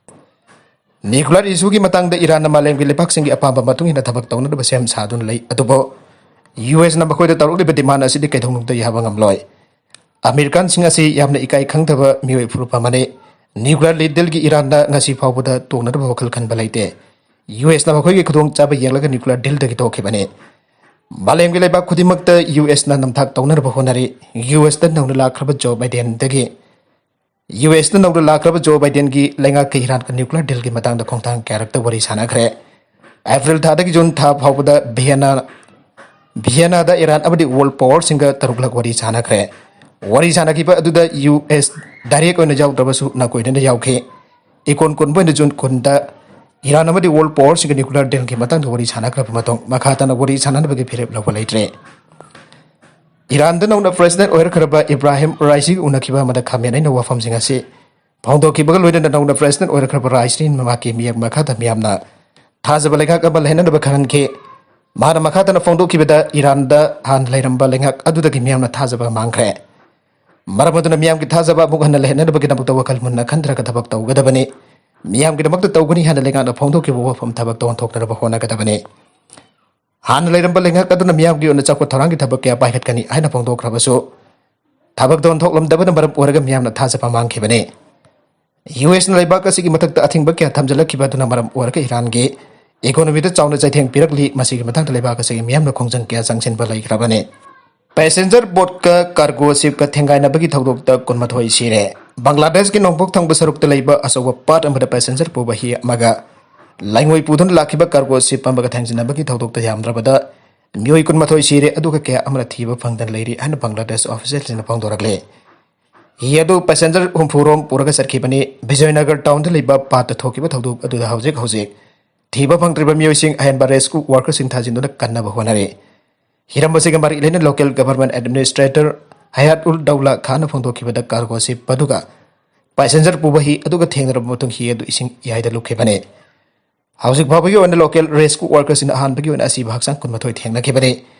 Nuclear issueꯒꯤ ꯃꯇꯥꯡꯗ ꯏꯔꯥꯟꯅ ꯃꯥꯂꯦꯝꯒꯤ ꯂꯩꯕꯥꯛꯁꯤꯡꯒꯤ ꯑꯄꯥꯝꯕ ꯃꯇꯨꯡ ꯏꯟꯅ ꯊꯕꯛ ꯇꯧꯅꯅꯕ ꯁꯦꯝ ꯁꯥꯗꯨꯅ ꯂꯩ, ꯑꯗꯨꯕꯨ ꯌꯨ ꯑꯦꯁꯅ ꯃꯈꯣꯏꯗ ꯇꯧꯔꯛꯂꯤꯕ demand ꯑꯁꯤꯗꯤ ꯀꯩꯗꯧꯅꯨꯡꯗ ꯌꯥꯕ ꯉꯝꯂꯣꯏ꯫ ꯑꯃꯦꯔꯤꯀꯥꯟꯁꯤꯡ ꯑꯁꯤ ꯌꯥꯝꯅ ꯏꯀꯥꯏ ꯈꯪꯗꯕ ꯃꯤꯑꯣꯏ ꯐꯨꯔꯨꯞ ꯑꯃꯅꯤ꯫ Nuclear dealꯒꯤ ꯏꯔꯥꯟꯗ ꯉꯁꯤ ꯐꯥꯎꯕꯗ ꯇꯣꯡꯅꯅꯕ ꯋꯥꯈꯜ ꯈꯟꯕ ꯂꯩꯇꯦ꯫ ꯌꯨ ꯑꯦꯁꯅ ꯃꯈꯣꯏꯒꯤ ꯈꯨꯗꯣꯡꯆꯥꯕ ꯌꯦꯡꯂꯒ nuclear dealꯗꯒꯤ ꯇꯣꯛꯈꯤꯕꯅꯤ꯫ ꯃꯥꯂꯦꯝꯒꯤ ꯂꯩꯕꯥꯛ ꯈꯨꯗꯤꯡꯃꯛꯇ ꯌꯨ ꯑꯦꯁꯅ ꯅꯝꯊꯥꯛ ꯇꯧꯅꯅꯕ ꯍꯣꯠꯅꯔꯤ꯫ ꯌꯨ ꯑꯦꯁꯇ ꯅꯧꯅ ꯂꯥꯛꯈ꯭ꯔꯕ ꯖꯣ ꯕꯥꯏꯗꯦꯟꯗꯒꯤ ꯌꯨ ꯑꯦꯁꯇ ꯅꯧꯅ ꯂꯥꯛꯈ꯭ꯔꯕ ꯖꯣ ꯕꯥꯏꯗꯦꯟꯒꯤ ꯂꯩꯉꯥꯛꯀ ꯏꯔꯥꯟꯒ nuclear dealꯒꯤ ꯃꯇꯥꯡꯗ ꯈꯣꯡꯊꯥꯡ ꯀꯌꯥꯔꯛꯇ ꯋꯥꯔꯤ ꯁꯥꯟꯅꯈ꯭ꯔꯦ꯫ ꯑꯦꯄ꯭ꯔꯤꯜ ꯊꯥꯗꯒꯤ ꯖꯨꯟ ꯊꯥ ꯐꯥꯎꯕꯗ ꯚꯤꯌꯦꯅꯥ, ꯚꯤꯌꯦꯅꯥꯗ ꯏꯔꯥꯟ ꯑꯃꯗꯤ world powerꯁꯤꯡꯒ ꯇꯔꯨꯛꯂꯛ ꯋꯥꯔꯤ ꯁꯥꯟꯅꯈ꯭ꯔꯦ꯫ ꯋꯥꯔꯤ ꯁꯥꯟꯅꯈꯤꯕ ꯑꯗꯨꯗ ꯌꯨ ꯑꯦꯁ direct ꯑꯣꯏꯅ ꯌꯥꯎꯗ꯭ꯔꯕꯁꯨ ꯅꯥꯀꯣꯏꯅꯅ ꯌꯥꯎꯈꯤ꯫ ꯏꯀꯣꯟ ꯀꯣꯟꯕ ꯑꯣꯏꯅ ꯖꯨꯟ ꯀꯨꯟꯗ ꯏꯔꯥꯟ ꯑꯃꯗꯤ world powerꯁꯤꯡꯒ nuclear dealꯒꯤ ꯃꯇꯥꯡꯗ ꯋꯥꯔꯤ ꯁꯥꯟꯅꯈ꯭ꯔꯕ ꯃꯇꯨꯡ ꯃꯈꯥ ꯇꯥꯅ ꯋꯥꯔꯤ ꯁꯥꯟꯅꯅꯕꯒꯤ ꯐꯤꯔꯦꯞ ꯂꯧꯕ ꯂꯩꯇ꯭ꯔꯦ꯫ ꯏꯔꯥꯟꯗ ꯅꯧꯅ President ꯑꯣꯏꯔꯛꯈ꯭ꯔꯕ ꯏꯕ꯭ꯔꯥꯍꯤꯝ ꯔꯥꯏꯁꯤꯒ ꯎꯅꯈꯤꯕ ꯑꯃꯗ ꯈꯥꯃꯦꯅꯩꯅ ꯋꯥꯐꯝꯁꯤꯡ ꯑꯁꯤ ꯐꯣꯡꯗꯣꯛꯈꯤꯕꯒ ꯂꯣꯏꯅꯅ ꯅꯧꯅ President ꯑꯣꯏꯔꯛꯈ꯭ꯔꯕ ꯔꯥꯏꯁꯤꯅ ꯃꯍꯥꯛꯀꯤ ꯃꯤꯌꯦꯡ ꯃꯈꯥꯗ ꯃꯤꯌꯥꯝꯅ ꯊꯥꯖꯕ ꯂꯩꯉꯥꯛ ꯑꯃ ꯂꯩꯍꯟꯅꯕ ꯈꯪꯍꯟꯈꯤ꯫ ꯃꯍꯥꯛꯅ ꯃꯈꯥ ꯇꯥꯅ ꯐꯣꯡꯗꯣꯛꯈꯤꯕꯗ ꯏꯔꯥꯟꯗ ꯍꯥꯟꯅ ꯂꯩꯔꯝꯕ ꯂꯩꯉꯥꯛ ꯑꯗꯨꯗꯒꯤ ꯃꯤꯌꯥꯝꯅ ꯊꯥꯖꯕ ꯃꯥꯡꯈ꯭ꯔꯦ꯫ ꯃꯔꯝ ꯑꯗꯨꯅ ꯃꯤꯌꯥꯝꯒꯤ ꯊꯥꯖꯕ ꯑꯃꯨꯛ ꯍꯟꯅ ꯂꯩꯍꯟꯅꯕꯒꯤꯗꯃꯛꯇ ꯋꯥꯈꯜ ꯃꯨꯟꯅ ꯈꯟꯊꯔꯒ ꯊꯕꯛ ꯇꯧꯒꯗꯕꯅꯤ꯫ ꯃꯤꯌꯥꯝꯒꯤꯗꯃꯛꯇ ꯇꯧꯒꯅꯤ ꯍꯥꯏꯅ ꯂꯩꯉꯥꯛꯅ ꯐꯣꯡꯗꯣꯛꯈꯤꯕ ꯋꯥꯐꯝ ꯊꯕꯛꯇ ꯑꯣꯟꯊꯣꯛꯅꯕ ꯍꯣꯠꯅꯒꯗꯕꯅꯤ꯫ ꯍꯥꯟꯅ ꯂꯩꯔꯝꯕ ꯂꯩꯉꯥꯛ ꯑꯗꯨꯅ ꯃꯤꯌꯥꯝꯒꯤ ꯑꯣꯏꯅ ꯆꯥꯎꯈꯠ ꯊꯧꯔꯥꯡꯒꯤ ꯊꯕꯛ ꯀꯌꯥ ꯄꯥꯏꯈꯠꯀꯅꯤ ꯍꯥꯏꯅ ꯐꯣꯡꯗꯣꯛꯈ꯭ꯔꯕꯁꯨ, ꯊꯕꯛꯇ ꯑꯣꯟꯊꯣꯛꯂꯝꯗꯕꯅ ꯃꯔꯝ ꯑꯣꯏꯔꯒ ꯃꯤꯌꯥꯝꯅ ꯊꯥꯖꯕ ꯃꯥꯡꯈꯤꯕꯅꯤ꯫ ꯌꯨ ꯑꯦꯁꯅ ꯂꯩꯕꯥꯛ ꯑꯁꯤꯒꯤ ꯃꯊꯛꯇ ꯑꯊꯤꯡꯕ ꯀꯌꯥ ꯊꯝꯖꯤꯜꯂꯛꯈꯤꯕ ꯑꯗꯨꯅ ꯃꯔꯝ ꯑꯣꯏꯔꯒ ꯏꯔꯥꯟꯒꯤ ꯏꯀꯣꯅꯣꯃꯤꯗ ꯆꯥꯎꯅ ꯆꯩꯊꯦꯡ ꯄꯤꯔꯛꯂꯤ꯫ ꯃꯁꯤꯒꯤ ꯃꯊꯛꯇ ꯂꯩꯕꯥꯛ ꯑꯁꯤꯒꯤ ꯃꯤꯌꯥꯝꯅ ꯈꯣꯡꯖꯪ ꯀꯌꯥ ꯆꯪꯁꯤꯟꯕ ꯂꯩꯈ꯭ꯔꯕꯅꯤ꯫ ꯄꯦꯁꯦꯟꯖꯔ ꯕꯣꯠꯀ ꯀꯥꯔꯒꯣ ꯁꯤꯞꯀ ꯊꯦꯡꯒꯥꯏꯅꯕꯒꯤ ꯊꯧꯗꯣꯛꯇ ꯀꯨꯟꯃꯥꯊꯣꯏ ꯁꯤꯔꯦ꯫ ꯕꯪꯒ꯭ꯂꯥꯗꯦꯁꯀꯤ ꯅꯣꯡꯄꯣꯛ ꯊꯪꯕ ꯁꯔꯨꯛꯇ ꯂꯩꯕ ꯑꯆꯧꯕ ꯄꯥꯠ ꯑꯃꯗ ꯄꯦꯁꯦꯟꯖꯔ ꯄꯨꯕ ꯍꯤ ꯑꯃꯒ ꯂꯩꯉꯣꯏ ꯄꯨꯗꯨꯅ ꯂꯥꯛꯈꯤꯕ ꯀꯥꯔꯒꯣ ꯁꯤꯞ ꯑꯃꯒ ꯊꯦꯡꯖꯤꯟꯅꯕꯒꯤ ꯊꯧꯗꯣꯛꯇ ꯌꯥꯝꯗ꯭ꯔꯕꯗ ꯃꯤꯑꯣꯏ ꯀꯨꯟꯃꯥꯊꯣꯏ ꯁꯤꯔꯦ, ꯑꯗꯨꯒ ꯀꯌꯥ ꯑꯃꯅ ꯊꯤꯕ ꯐꯪꯗꯅ ꯂꯩꯔꯤ ꯍꯥꯏꯅ ꯕꯪꯒ꯭ꯂꯥꯗꯦꯁ ꯑꯣꯐꯤꯁꯤꯌꯦꯜꯁꯤꯡꯅ ꯐꯣꯡꯗꯣꯔꯛꯂꯤ꯫ ꯍꯤ ꯑꯗꯨ ꯄꯦꯁꯦꯟꯖꯔ ꯍꯨꯝꯐꯨ ꯔꯣꯝ ꯄꯨꯔꯒ ꯆꯠꯈꯤꯕꯅꯤ꯫ ꯕꯤꯖꯣꯏꯅꯒꯔ ꯇꯥꯎꯟꯗ ꯂꯩꯕ ꯄꯥꯠꯇ ꯊꯣꯛꯈꯤꯕ ꯊꯧꯗꯣꯛ ꯑꯗꯨꯗ ꯍꯧꯖꯤꯛ ꯍꯧꯖꯤꯛ ꯊꯤꯕ ꯐꯪꯗ꯭ꯔꯤꯕ ꯃꯤꯑꯣꯏꯁꯤꯡ ꯑꯍꯦꯟꯕ ꯔꯦꯁꯀ꯭ꯌꯨ ꯋꯥꯔꯀꯔꯁꯤꯡ ꯊꯥꯖꯤꯟꯗꯨꯅ ꯀꯟꯅꯕ ꯍꯣꯠꯅꯔꯤ꯫ ꯍꯤꯔꯝ ꯑꯁꯤꯒ ꯃꯔꯤ ꯂꯩꯅꯅ ꯂꯣꯀꯦꯜ ꯒꯚꯔꯟꯃꯦꯟꯠ ꯑꯦꯗꯃꯤꯅꯤꯁꯇ꯭ꯔꯦꯇꯔ ꯍꯌꯥꯠ ꯎꯜ ꯗꯧꯂꯥ ꯈꯥꯟꯅ ꯐꯣꯡꯗꯣꯛꯈꯤꯕꯗ ꯀꯥꯔꯒꯣ ꯁꯤꯞ ꯑꯗꯨꯒ ꯄꯦꯁꯦꯟꯖꯔ ꯄꯨꯕ ꯍꯤ ꯑꯗꯨꯒ ꯊꯦꯡꯅꯔꯕ ꯃꯇꯨꯡ ꯍꯤ ꯑꯗꯨ ꯏꯁꯤꯡ ꯏꯌꯥꯏꯗ ꯂꯨꯞꯈꯤꯕꯅꯤ꯫ ꯍꯧꯖꯤꯛ ꯐꯥꯎꯕꯒꯤ ꯑꯣꯏꯅ ꯂꯣꯀꯦꯜ ꯔꯦꯁꯀ꯭ꯌꯨ ꯋꯥꯔꯀꯔꯁꯤꯡꯅ ꯑꯍꯥꯟꯕꯒꯤ ꯑꯣꯏꯅ ꯑꯁꯤꯕ ꯍꯛꯆꯥꯡ ꯀꯨꯟꯃꯥꯊꯣꯏ ꯊꯦꯡꯅꯈꯤꯕꯅꯤ꯫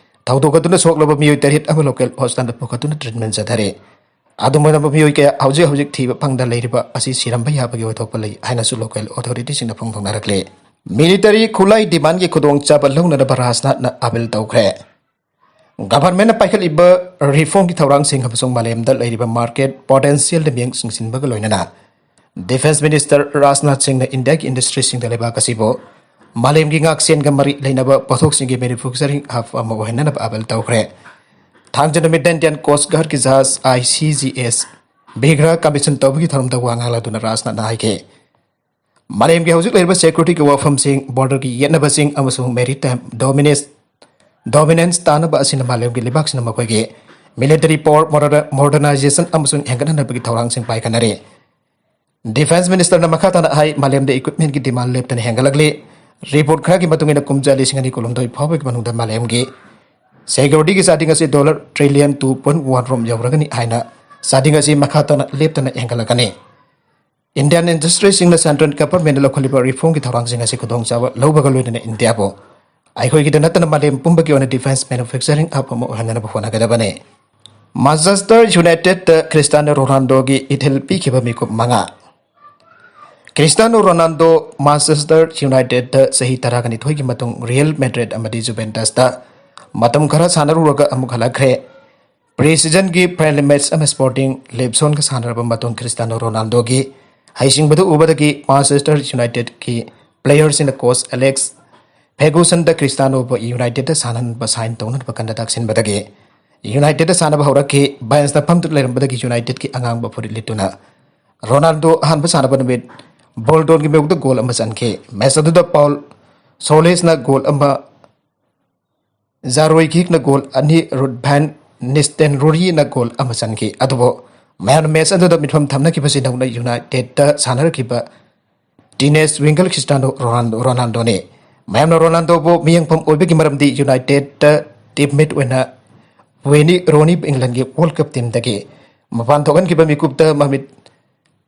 ꯊꯧꯗꯣꯛ ꯑꯗꯨꯅ ꯁꯣꯛꯂꯕ ꯃꯤꯑꯣꯏ ꯇꯔꯦꯠ ꯑꯃ ꯂꯣꯀꯦꯜ ꯍꯣꯁꯄꯤꯇꯥꯜꯗ ꯄꯨꯈꯠꯇꯨꯅ ꯇ꯭ꯔꯤꯠꯃꯦꯟꯠ ꯆꯠꯊꯔꯤ꯫ ꯑꯗꯨꯝ ꯑꯣꯏꯅꯃꯛ ꯃꯤꯑꯣꯏ ꯀꯌꯥ ꯍꯧꯖꯤꯛ ꯍꯧꯖꯤꯛ ꯊꯤꯕ ꯐꯪꯗ ꯂꯩꯔꯤꯕ ꯑꯁꯤ ꯁꯤꯔꯝꯕ ꯌꯥꯕꯒꯤ ꯑꯣꯏꯊꯣꯛꯄ ꯂꯩ ꯍꯥꯏꯅꯁꯨ ꯂꯣꯀꯦꯜ ꯑꯣꯊꯣꯔꯤꯇꯤꯁꯤꯡꯅ ꯐꯣꯡꯗꯣꯛꯅꯔꯛꯂꯤ꯫ ꯃꯤꯂꯤꯇꯔꯤ ꯈꯨꯠꯂꯥꯏ ꯗꯤꯃꯥꯟꯒꯤ ꯈꯨꯗꯣꯡꯆꯥꯕ ꯂꯧꯅꯅꯕ ꯔꯥꯖꯅꯥꯊꯅ ꯑꯥꯄꯤꯜ ꯇꯧꯈ꯭ꯔꯦ꯫ ꯒꯚꯔꯟꯃꯦꯟꯠꯅ ꯄꯥꯏꯈꯠꯂꯤꯕ ꯔꯤꯐꯣꯔꯝꯒꯤ ꯊꯧꯔꯥꯡꯁꯤꯡ ꯑꯃꯁꯨꯡ ꯃꯥꯂꯦꯝꯗ ꯂꯩꯔꯤꯕ ꯃꯥꯔꯀꯦꯠ ꯄꯣꯇꯦꯟꯁꯤꯌꯦꯜꯗ ꯃꯤꯠꯌꯦꯡ ꯆꯤꯡꯁꯤꯟꯕꯒ ꯂꯣꯏꯅꯅ ꯗꯤꯐꯦꯟꯁ ꯃꯤꯅꯤꯁꯇꯔ ꯔꯥꯖꯅꯥꯊ ꯁꯤꯡꯅ ꯏꯟꯗꯤꯌꯥꯒꯤ ꯏꯟꯗꯁꯇ꯭ꯔꯤꯁꯤꯡꯗ ꯂꯩꯕꯥꯛ ꯑꯁꯤꯕꯨ ꯃꯥꯂꯦꯝꯒꯤ ꯉꯥꯛꯁꯦꯟꯒ ꯃꯔꯤ ꯂꯩꯅꯕ ꯄꯣꯠꯊꯣꯛꯁꯤꯡꯒꯤ ꯃꯦꯅꯨꯐꯦꯛꯆꯔꯤꯡ ꯍꯕ ꯑꯃ ꯑꯣꯏꯍꯟꯅꯅꯕ ꯑꯥꯄꯤꯜ ꯇꯧꯈ꯭ꯔꯦ꯫ ꯊꯥꯡꯖ ꯅꯨꯃꯤꯠꯇ ꯏꯟꯗꯤꯌꯥꯟ ꯀꯣꯁꯠ ꯒꯥꯔꯗꯀꯤ ꯖꯍꯥꯖ I C G S ꯚꯤꯒ꯭ꯔꯥ commission ꯇꯧꯕꯒꯤ ꯊꯧꯔꯝꯗ ꯋꯥ ꯉꯥꯡꯂꯗꯨꯅ ꯔꯥꯖꯅꯥꯊꯅ ꯍꯥꯏꯈꯤ, ꯃꯥꯂꯦꯝꯒꯤ ꯍꯧꯖꯤꯛ ꯂꯩꯔꯤꯕ ꯁꯦꯀ꯭ꯌꯨꯔꯤꯇꯤꯒꯤ ꯋꯥꯐꯝꯁꯤꯡ, ꯕꯣꯔꯗꯔꯒꯤ ꯌꯦꯠꯅꯕꯁꯤꯡ ꯑꯃꯁꯨꯡ ꯃꯦꯔꯤꯇꯥꯏꯝ ꯗꯣꯃꯤꯅꯦꯟꯁ, ꯗꯣꯃꯤꯅꯦꯟꯁ ꯇꯥꯅꯕ ꯑꯁꯤꯅ ꯃꯥꯂꯦꯝꯒꯤ ꯂꯩꯕꯥꯛꯁꯤꯡꯅ ꯃꯈꯣꯏꯒꯤ ꯃꯤꯂꯤꯇꯔꯤ ꯄꯥꯋꯔ ꯃꯣꯗꯔꯅꯥꯏꯖꯦꯁꯟ ꯑꯃꯁꯨꯡ ꯍꯦꯟꯒꯠꯍꯟꯅꯕꯒꯤ ꯊꯧꯔꯥꯡꯁꯤꯡ ꯄꯥꯏꯈꯠꯅꯔꯤ꯫ ꯗꯤꯐꯦꯟꯁ ꯃꯤꯅꯤꯁꯇꯔꯅ ꯃꯈꯥ ꯇꯥꯅ ꯍꯥꯏ, ꯃꯥꯂꯦꯝꯗ ꯏꯀ꯭ꯋꯤꯞꯃꯦꯟꯠꯀꯤ ꯗꯤꯃꯥꯟ ꯂꯦꯞꯇꯅ ꯍꯦꯟꯒꯠꯂꯛꯂꯤ꯫ ꯔꯤꯄꯣꯔꯠ ꯈꯔꯒꯤ ꯃꯇꯨꯡ ꯏꯟꯅ ꯀꯨꯝꯖꯥ ꯂꯤꯁꯤꯡ ꯑꯅꯤ ꯀꯨꯟꯍꯨꯝꯗꯣꯏ ꯐꯥꯎꯕꯒꯤ ꯃꯅꯨꯡꯗ ꯃꯥꯂꯦꯝꯒꯤ ꯁꯦꯀ꯭ꯌꯨꯔꯤꯇꯤꯒꯤ ꯆꯥꯗꯤꯡ ꯑꯁꯤ dollar trillion two point one ꯔꯣꯝ ꯌꯧꯔꯒꯅꯤ ꯍꯥꯏꯅ ꯆꯥꯗꯤꯡ ꯑꯁꯤ ꯃꯈꯥ ꯇꯥꯅ ꯂꯦꯞꯇꯅ ꯍꯦꯟꯒꯠꯂꯛꯀꯅꯤ꯫ ꯏꯟꯗꯤꯌꯥꯟ ꯏꯟꯗꯁꯇ꯭ꯔꯤꯁꯤꯡꯅ ꯁꯦꯟꯇ꯭ꯔꯦꯜ ꯒꯚꯔꯟꯃꯦꯟꯠꯅ ꯂꯧꯈꯠꯂꯤꯕ ꯔꯤꯐꯣꯔꯝꯒꯤ ꯊꯧꯔꯥꯡꯁꯤꯡ ꯑꯁꯤ ꯈꯨꯗꯣꯡꯆꯥꯕ ꯂꯧꯕꯒ ꯂꯣꯏꯅꯅ ꯏꯟꯗꯤꯌꯥꯕꯨ ꯑꯩꯈꯣꯏꯒꯤꯗ ꯅꯠꯇꯅ ꯃꯥꯂꯦꯝ ꯄꯨꯝꯕꯒꯤ ꯑꯣꯏꯅ ꯗꯤꯐꯦꯟꯁ ꯃꯦꯅꯨꯐꯦꯛꯆꯔꯤꯡ ꯍꯕ ꯑꯃ ꯑꯣꯏꯍꯟꯅꯕ ꯍꯣꯠꯅꯒꯗꯕꯅꯤ꯫ ꯃꯥꯟꯆꯦꯁꯇꯔ ꯌꯨꯅꯥꯏꯇꯦꯗꯇ ꯈ꯭ꯔꯤꯁꯇꯤꯌꯥꯅꯣ ꯔꯣꯅꯥꯜꯗꯣꯒꯤ ꯏꯊꯤꯜ ꯄꯤꯈꯤꯕ ꯃꯤꯀꯨꯞ ꯃꯉꯥ꯫ ꯈ꯭ꯔꯤꯁꯇꯤꯌꯥꯅꯣ ꯔꯣꯅꯥꯜꯗꯣ ꯃꯥꯟꯆꯦꯁꯇꯔ ꯌꯨꯅꯥꯏꯇꯦꯗꯇ ꯆꯍꯤ ꯇꯔꯥꯒ ꯅꯤꯊꯣꯏꯒꯤ ꯃꯇꯨꯡ ꯔꯤꯌꯦꯜ ꯃꯦꯗ꯭ꯔꯤꯗ ꯑꯃꯗꯤ ꯖꯨꯚꯦꯟꯇꯁꯇ ꯃꯇꯝ ꯈꯔ ꯁꯥꯟꯅꯔꯨꯔꯒ ꯑꯃꯨꯛ ꯍꯜꯂꯛꯈ꯭ꯔꯦ꯫ ꯄ꯭ꯔꯤ ꯁꯤꯖꯟꯒꯤ ꯐ꯭ꯔꯦꯟꯂꯤ ꯃꯦꯆ ꯑꯃ ꯁ꯭ꯄꯣꯔꯇꯤꯡ ꯂꯤꯁꯕꯣꯟꯒ ꯁꯥꯟꯅꯔꯕ ꯃꯇꯨꯡ ꯈ꯭ꯔꯤꯁꯇꯤꯌꯥꯅꯣ ꯔꯣꯅꯥꯜꯗꯣꯒꯤ ꯍꯩꯁꯤꯡꯕꯗꯨ ꯎꯕꯗꯒꯤ ꯃꯥꯟꯆꯦꯁꯇꯔ ꯌꯨꯅꯥꯏꯇꯦꯗꯀꯤ ꯄ꯭ꯂꯦꯌꯔꯁꯤꯡꯅ ꯀꯣꯆ ꯑꯦꯂꯦꯛꯁ ꯐꯦꯒꯨꯁꯟꯗ ꯈ꯭ꯔꯤꯁꯇꯤꯌꯥꯅꯣꯕꯨ ꯌꯨꯅꯥꯏꯇꯦꯗꯇ ꯁꯥꯟꯅꯍꯟꯕ ꯁꯥꯏꯟ ꯇꯧꯅꯅꯕ ꯀꯟꯅ ꯇꯥꯛꯁꯤꯟꯕꯗꯒꯤ ꯌꯨꯅꯥꯏꯇꯦꯗꯇ ꯁꯥꯟꯅꯕ ꯍꯧꯔꯛꯈꯤ꯫ ꯕꯦꯟꯁꯇ ꯐꯝꯗꯨꯅ ꯂꯩꯔꯝꯕꯗꯒꯤ ꯌꯨꯅꯥꯏꯇꯦꯗꯀꯤ ꯑꯉꯥꯡꯕ ꯐꯨꯔꯤꯠ ꯂꯤꯠꯇꯨꯅ ꯔꯣꯅꯥꯜꯗꯣ ꯑꯍꯥꯟꯕ ꯁꯥꯟꯅꯕ ꯅꯨꯃꯤꯠ ꯕꯣꯜꯗꯣꯟꯒꯤ ꯃꯌꯣꯛꯇ ꯒꯣꯜ ꯑꯃ ꯆꯟꯈꯤ꯫ ꯃꯦꯆ ꯑꯗꯨꯗ ꯄꯥꯎꯜ ꯁꯣꯂꯦꯁꯅ ꯒꯣꯜ ꯑꯃ, ꯖꯥꯔꯣꯏ ꯈꯤꯛꯅ ꯒꯣꯜ ꯑꯅꯤ, ꯔꯨꯠ ꯚꯦꯟ ꯅꯤꯁꯇꯦꯟꯔꯨꯔꯤꯅ ꯒꯣꯜ ꯑꯃ ꯆꯟꯈꯤ꯫ ꯑꯗꯨꯕꯨ ꯃꯌꯥꯝꯅ ꯃꯦꯆ ꯑꯗꯨꯗ ꯃꯤꯠꯐꯝ ꯊꯝꯅꯈꯤꯕꯁꯤ ꯅꯧꯅ ꯌꯨꯅꯥꯏꯇꯦꯗꯇ ꯁꯥꯟꯅꯔꯛꯈꯤꯕ ꯇꯤꯅꯦꯖ ꯋꯤꯡꯒꯔ ꯈ꯭ꯔꯤꯁꯇꯤꯌꯥꯅꯣ ꯔꯣꯅꯥꯜꯗꯣ, ꯔꯣꯅꯥꯜꯗꯣꯅꯤ꯫ ꯃꯌꯥꯝꯅ ꯔꯣꯅꯥꯜꯗꯣꯕꯨ ꯃꯤꯠꯌꯦꯡꯐꯝ ꯑꯣꯏꯕꯒꯤ ꯃꯔꯝꯗꯤ ꯌꯨꯅꯥꯏꯇꯦꯗꯇ ꯇꯤꯝꯃꯦꯠ ꯑꯣꯏꯅ ꯋꯦꯅꯤ ꯔꯣꯅꯤ ꯏꯪꯂꯦꯟꯒꯤ ꯋꯥꯔꯜ ꯀꯞ ꯇꯤꯝꯗꯒꯤ ꯃꯄꯥꯟ ꯊꯣꯛꯍꯟꯈꯤꯕ ꯃꯤꯀꯨꯞꯇ ꯃꯃꯤꯠ